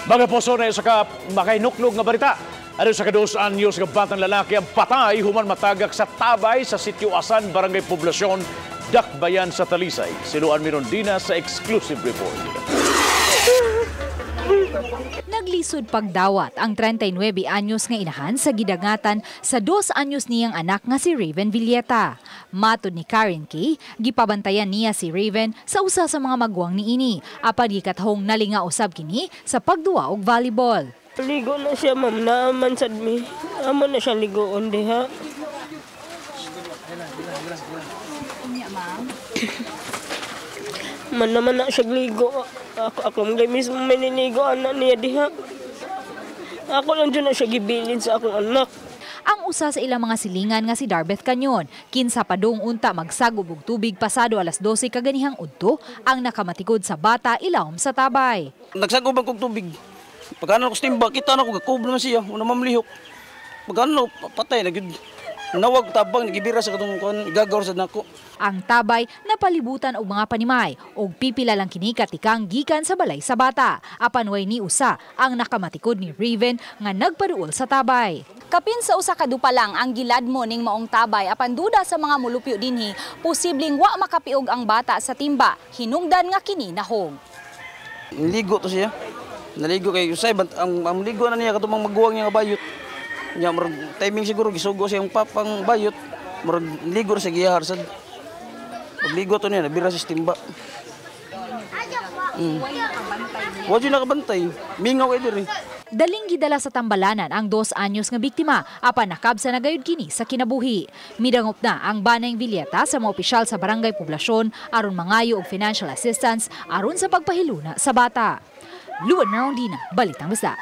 Mga poso na sa ka makahinuknog nga balita. Ano sa ka-2 anyos nga batang lalaki ang patay human matagak sa tabay sa Sitio Asan, Barangay Poblasyon, Dakbayan sa Talisay. Si Luan Mirondina sa exclusive report. Naglisod pagdawat ang 39 anyos nga inahan sa gidangatan sa 2 anyos niyang anak nga si Raven Villeta. Matod ni Karen Kay, gipabantayan niya si Raven sa usa sa mga maguwang niini. Apan gikatahong nalinga usab kini sa pagduwa og volleyball. Ligo na siya, ma'am. Naaman sad mi. Amo na siya ligoon diha. Man naman na siya ligo. Ako ako mismo may niligo anak niya diha. Ako lang dyan na siya gibilin sa akong anak. Ang usa sa ilang mga silingan nga si Darbeth Canyon, kinsa padung unta magsagob og tubig pasado alas 12 kaganihang udto, ang nakamatikod sa bata ilawom sa tabay. Nagsagob ang kog tubig. Pagkano ko sa timba, kita na ko, gakob naman siya, una mamlihok. Pagkano, patay na gyud. Nawag tabang, nagibira sa katong kuan, gagawar sa nako. Ang tabay napalibutan og mga panimay og pipila lang kini katikang gikan sa balay sa bata. Apan way ni usa ang nakamatikod ni Raven nga nagpaduol sa tabay. Kapin sa usa ka dupa lang ang gilad mo ning maong tabay, apan duda sa mga mulupyo dinhi, posibleng wa makapiog ang bata sa timba, hinungdan nga kini nahog. Ligo to siya. Naligo kay usay ang ligo na niya katong maguwang niya nga bayot. Nya murag timing siguro gisugo siyang papang bayot. Murag ligo ra sa giyahar sad. Pagligo to niya nabira sa timba. Wa jud nakabantay. Mingaw kay diri. Daling gidala sa tambalanan ang 2 anyos nga biktima, apan nakabsa na gayud kini sa kinabuhi. Midangop na ang banay Villeta sa mga opisyal sa Barangay Poblasyon aron mangayo og financial assistance aron sa pagpahiluna sa bata. Luan Merondina, Balitang Basta.